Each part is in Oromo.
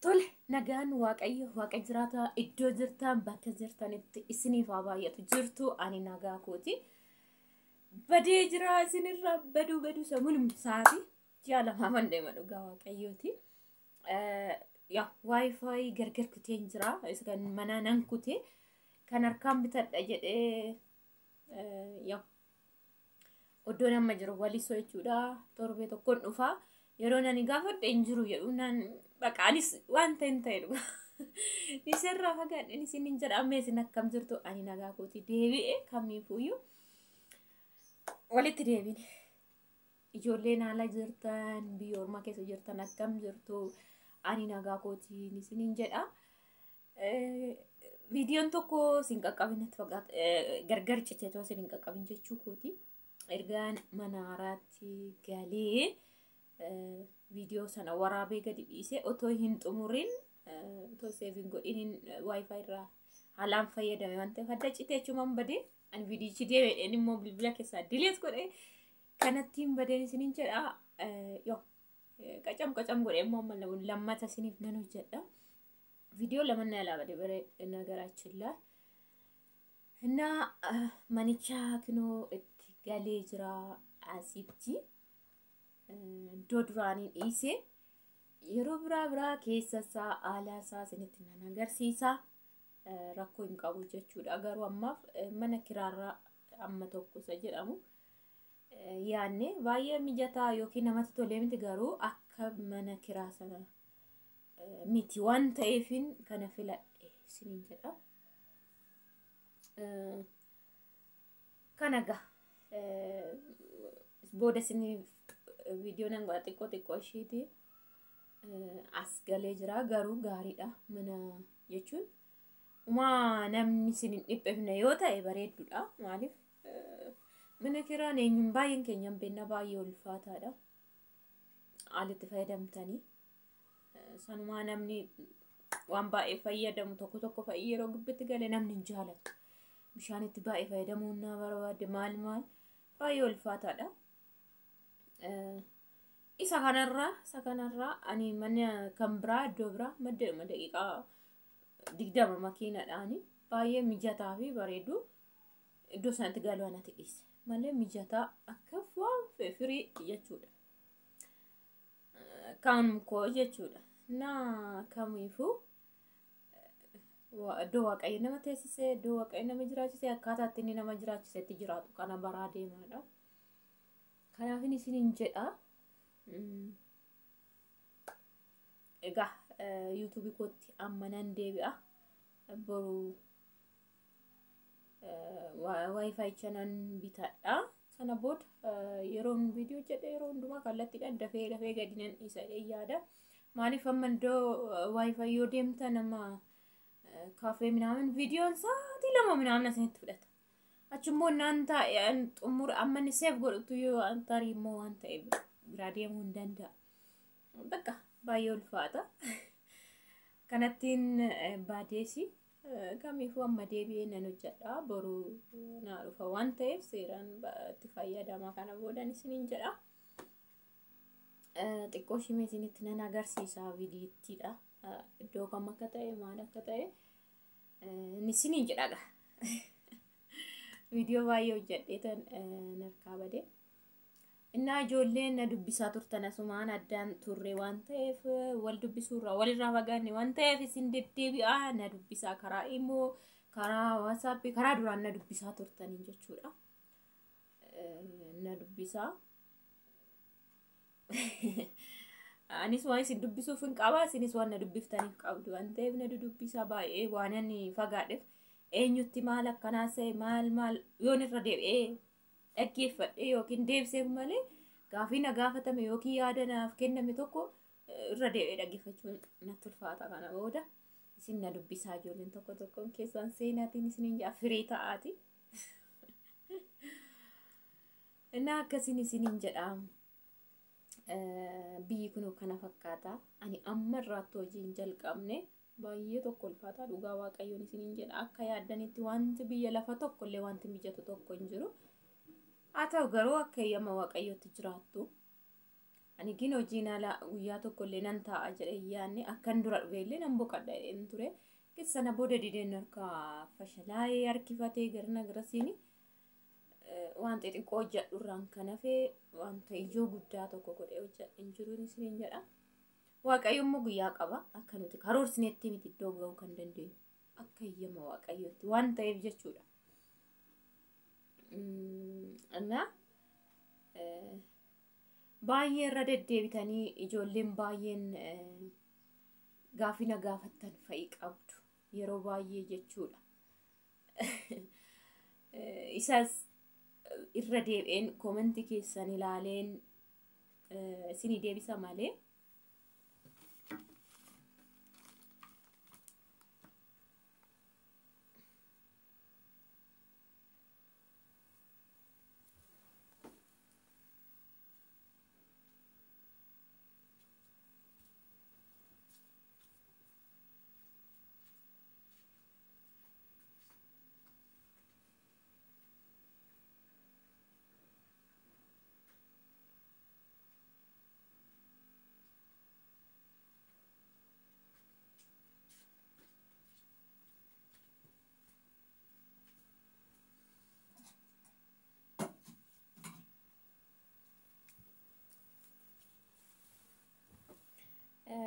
Tole, nagaan Waaqayyo Waaqa jiraataa iddoo jirtan bakka jirtanitti isiniif haa baay'atu. Jirtu, ani nagaa kooti. Badee jira isinirraa baduu baduu samuun sa'aatii ji'a 2 mandeema dhugaa Waaqayyooti. Yaa WiFi gargar kuteen jira. Isa kan manaa nan kutee kan harkaan bitadha jedhee, yaa iddoon amma jiru Walisoo jechuudha. Torbee tokkoon dhufaa. Yeroo nani gaafadhe hin jiru jedhu, naan baqaanis waan ta'e hin ta'e dhugaa. Isirraa fagaadhe isin hin jedhamne. Isin akkam jirtu? Ani nagaa kooti. Deebi'e kamiifuyyuu walitti deebine. Ijoolleen haala jirtan, biyya ormaa keessa jirtan, akkam jirtu? Ani nagaa kootiin isiniin jedha. Viidiyoon tokko isin qaqqabin natti fakkaata. Gargar citeetoo isin hin qaqqabin jechuu kooti. Ergaan mana haaraatti galee viidiyoo sana waraabee gadi dhiisee otoo hin xumuriin, otoo save hin godhin, WiFi irraa haalaan fayyadame waan ta'eef adda citee achumaan badee. Ani viidiyichi deebi'een immoo bilbila keessaa delete godhee kanattiin badeen isiniin jedha. Yoo qacam qacam godhee immoo amma lammata isiniif nan hojjedha. Viidiyoo lama na ilaa badee bare nagaraachillaa. Innaa manicha kinoo itti galee jira asitti. Iddoo duraanii dhiisee yeroo biraa biraa keessa isaa, haala isaa isinitti nan agarsiisa. Rakkoo hin qabu jechuudha. Garuu ammaaf mana kiraarraa amma tokko isa jedhamu yaanne baay'ee mijataa yookiin namatti tolee miti, garuu akka mana kiraa sana miti waan ta'eefin kana filadhe isiniin jedha. Kana gaa booda isiniif viidiyoo nan godha xiqqoo xiqqoo ishiiti. As galee jira, garuu gaariidha mana jechuun. Umaa namni isin hin dhiphifne yoo ta'e bareedduudha. Maaliif, mana kiraan eenyuun baay'een keenya hin beekna, baay'ee ulfaataadha. Haalli itti fayyadamtanii. Sanumaa namni waan baay'ee fayyadamu tokko tokko fa'i yeroo gubbitti galee namni hin jaalatu. Bishaan itti baay'ee fayyadamuun na barbaade, maal maal, baay'ee ulfaataadha. Isa kanarraa ani mana kan biraa iddoo biraa madda daqiiqaa 20 makiinadhaani baay'ee mijataa fi bareedu iddoo sanatti galuu anatti dhiise malee mijataa akka waan firii jechuudha. Kan koo jechuudha. Na kamiifuu iddoo Waaqayyo nama teessisee, iddoo Waaqayyo nama jiraachisee, akkaataa itti inni nama jiraachisetti jiraatu kana baraa deemaadha. Kanaaf isiniin jedha. Egaa YouTubeii kootti amma nan deebi'a. Boru WiFicha nan bitadha. Sana booda yeroon viidiyoo jedhe yeroo hundumaa kallattiidhaan dafee dafee gadi nan dhiisa yaada. Maaliif, amma iddoo WiFi yoo deemtan amma kaafee minaamin viidiyoon sa'aatii 2 minaamin asinitti fudhata. Achimmoo naan taa'e xumura amma inni save godhutu yoo tarii immoo waan ta'e biraa deemuu hin danda'a. Bakka baay'ee ulfaata. Kanattiin baadeesi kamiifuu amma deebi'ee nan hojjedha. Boru naa dhufa waan ta'eef seeraan itti fayyadama kana boodan isiniin jedha. Xiqqoo shimee isinitti nan agarsiisa viidiyittiidha. Iddoo kam akka ta'e, maal akka ta'e inni isiniin jedha. Viidiyoo baay'ee hojjedhee tan narkaa badee. Innaa ijoolleen na dubbisaa turtan, asumaan addaan turre waan ta'eef, wal dubbisuurraa walirraa fagaanne waan ta'eef, isin deddeebi'aa na dubbisaa karaa immoo karaa WhatsAppii, karaa duraan na dubbisaa turtanii jechuudha. Na dubbisaa. Anis waan isin dubbisuuf hin qaba, isinis waan na dubbiftaniif qabdu waan ta'eef na dubbisaa. Baay'ee waan ani fagaadheef eenyutti maal akkanaa ta'e, maal maal yoon irra deebi'ee dhaggeeffadhe yookiin deebiseef malee, gaafii na gaafatame yookiin yaada naaf kenname tokko irra deebi'ee dhaggeeffachuun natti ulfaata. Kana booda isin na dubbisaa ijoolleen tokko tokkoon keessaan seenaatiin isiniin jaa firii ta'aati. Innaa akkasiin isiniin jedha. Biyyi kun kana fakkaata. Ani amma irraatti hojii hin jalqabne, baay'ee tokko ulfaata, dhugaa Waaqayyoon isiniin jedha. Akka yaaddanitti wanti biyya lafa tokko illee wanti mijatu tokko hin jiru. Haa ta'u garuu akka eeyyama Waaqayyootti jiraattu. Ani gin hojiin ala guyyaa tokko illee nan taa'a jedhee yaadne akkan dura dhufeellee nan boqadha jedheen ture. Sana booda dideen harkaa fashalaa'ee harkifatee garna garasiin waan xixiqqoo hojjedhu irraan kan hafe wanta ijoo guddaa tokko godhee hojjedhe hin jiru isiniin jedha. Waaqayyo immoo guyyaa qaba akka nuti karoorsinetti miti iddoo ga'uu kan dandeenyu akka eeyyama Waaqayyootti waan ta'eef jechuudha. Innaa baay'ee irra deddeebitanii ijoolleen baay'een gaafii na gaafattan fa'i qabdu yeroo baay'ee jechuudha. Isas irra deebi'een koomentii keessan ilaaleen isinii deebisa malee.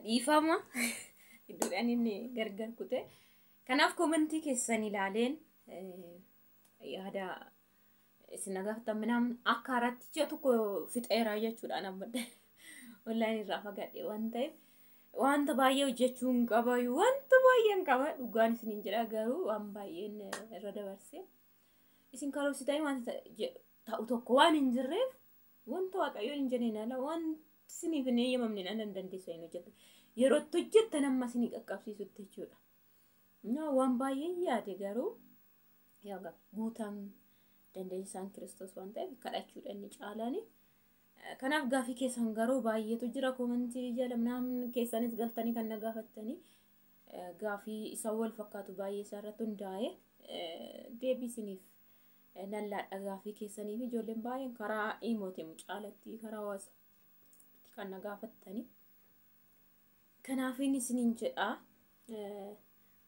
Dhiifama iddoodhaan inni gargar kute. Kanaaf koomentii keessan ilaaleen yaada isin gaafatan minaan akka haaraatti ji'a tokko fixeeraa jechuudhaan amma onlaayinii irraa fagaadhe waan ta'eef wanta baay'ee hojjechuu hin qabayu, wanta baay'een qaba dhugaan isiniin jedha, garuu waan baay'een irra dabarse isin karoorsitan wanta ta'u tokko waan hin jirreef wanta Waaqayyoon hin jenneen ala waan isiniif hin eeyyamamne ala hin dandeessu hin hojjettan. Yeroo itti hojjettan amma isinii qaqqabsiisutti jechuudha. Waan baay'ee yaade garuu yaa guutaan dandeessaan Kiristoos waan ta'eef kadhachuudha inni caalaani. Kanaaf gaafii keessan garuu baay'eetu jira koomentii jala namni keessanis galtanii kan na gaafattanii gaafii isa wal fakkaatu baay'ee isaa irratti hundaa'e deebii isiniif nan laadha gaafii keessanii fi ijoolleen baay'een karaa imootiin caalatti karaa hawaasa kan na gaafattanii. Kanaaf inni isiniin jedha,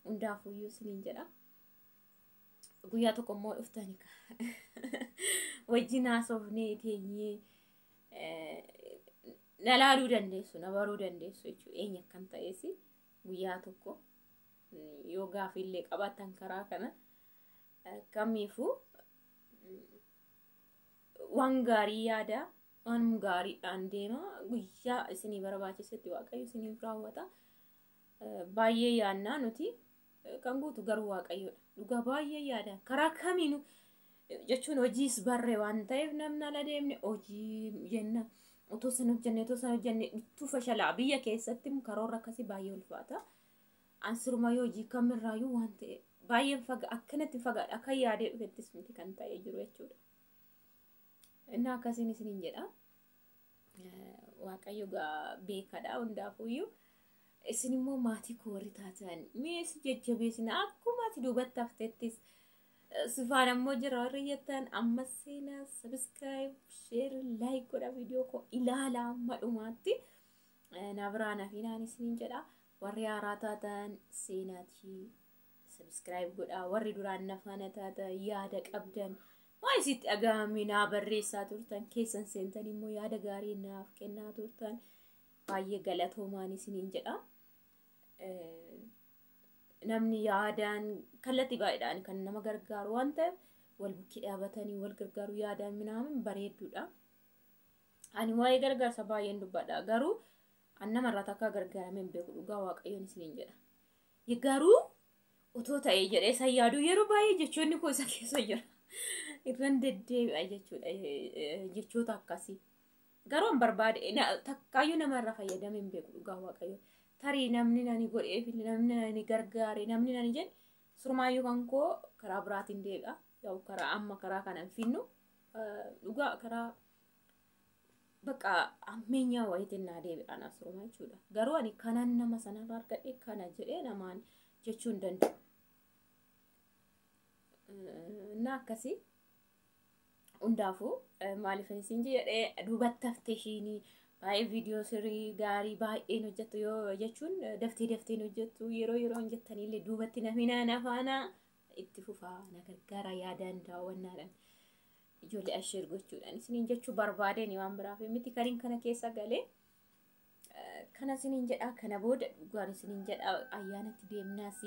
hundaafuyyuu isiniin jedha. Guyyaa tokko immoo dhuftanii wajjin haasofnee teenyee na laaluu dandeessu, na baruu dandeessu jechuudha. Eenyu akkan ta'es guyyaa tokko yoo gaafiillee qabaattan karaa kana kamiifuu waan gaarii yaada, waan gaariidhaan deema, guyyaa isinii barbaachisetti Waaqayyo isiniif raawwata. Baay'ee yaannaa nuti kan guutu garuu Waaqayyoodha. Dhugaa baay'ee yaada. Karaa kamiinuu jechuun hojiis barree waan ta'eef namni ala deemne hojii jenna. Otoo sana hojjenne, otoo sana hojjenne ittuu fashalaa biyya keessatti karoorra akkasii baay'ee ulfaata. Ansirumayyuu hojii kamirraayyuu waan ta'e baay'een faga akkanatti fagaadha akka yaadee dhufettis miti kan ta'ee jiru jechuudha. Inni akkasiin isiniin jedha. Waaqayyo beekadha hundaafuyyuu. Isin immoo maatii koo warri taatan mi'eessi jajjabeessina akkuma ati duubatti haftettis sifaan ammoo jira warri jettan amma seenaa subscribe, share, like godha, viidiyoo koo ilaala amma dhumaatti na biraa na fiinaan isiniin jedha. Warri haaraa taatan seenaatii subscribe godha, warri duraan na faana taatan yaada qabdan waan isitti dhagahame naa barreessaa turtan keessan seentan immoo yaada gaarii naaf kennaa turtan baay'ee galatoomaan isiniin jedha. Namni yaadaan kallattii baay'eedhaan kan nama gargaaru waan ta'eef wal bukkee dhaabatanii wal gargaaru yaadaan minaamin bareedduudha. Ani waa'ee gargaarsa baay'een dubbadha, garuu an namarraa takka gargaaramee hin beeku dhugaa Waaqayyoon isiniin jedha. Garuu otoo ta'ee jedhee isa yaadu yeroo baay'ee jechoonni koo isa keessa jira. Irran deddeebi'a jechuudha jechoota akkasii. Garuu an barbaade takkaayyuu namarraa fayyadamee hin beeku dhugaa Waaqayyoon. Tarii namni nani godheef, namni nani gargaare, namni nani jedhe surmaayyuu kan koo karaa biraatiin deebi'a. Yaa'u karaa amma karaa kanan finnu dhugaa karaa bakka ammeenyaa wayiitiin naa deebi'a na surmaa jechuudha. Garuu ani kanan nama sanarraa argadhe kana jedhee namaan jechuu hin danda'u. Na akkasii hundaafuu maaliif isin jedhee duubatti haftee ishiinii Baay'ee viidiyoo sirrii gaarii baay'een hojjettu yoo jechuun daftee dafteen hojjettu, yeroo yeroon jettanillee duubatti namina nafaana itti fufaa, na gargaara yaadaan, daawwannaadhaan, ijoollee asheer gochuudhaan isiniin jechuu barbaadeen, waan biraaf miti kaniin kana keessa galee kana isiniin jedha. Kana booda dhugaan isiniin jedha, ayyaanatti deemnaas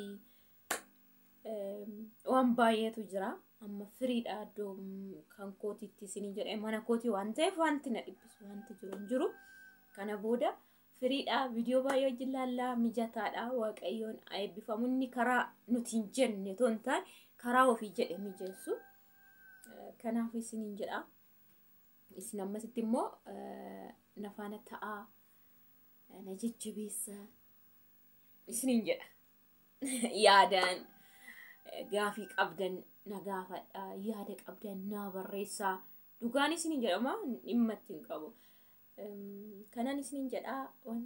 waan baay'eetu jira. Amma firiidha iddoo kan kootiitti isiniin jedhe, mana kootii waan ta'eef wanti na dhiphisu wanti jiru hin jiru. Kana booda firiidha, viidiyoo baay'ee wajjin laallaa, mijataadha. Waaqayyoon eebbifamu, inni karaa nuti hin jenne otoo hin taane karaa ofii jedhe mijeessu. Kanaaf isiniin jedha. Isin ammasitti immoo na faana ta'aa, na jajjabeessaa isiniin jedha. Yaadaan gaafii qabdan na gaafadha, yaada qabdan na barreessaa. Dhugaan isiniin jedhama, dhimma itti hin qabu. Kanan isiniin jedha, waan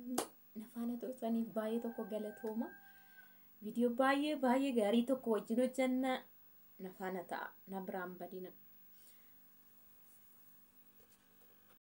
na faana turtaniif baay'ee tokko galatooma. Viidiyoo baay'ee baay'ee gaarii tokko wajjin hojjanna, na faana ta'a, na biraan badina.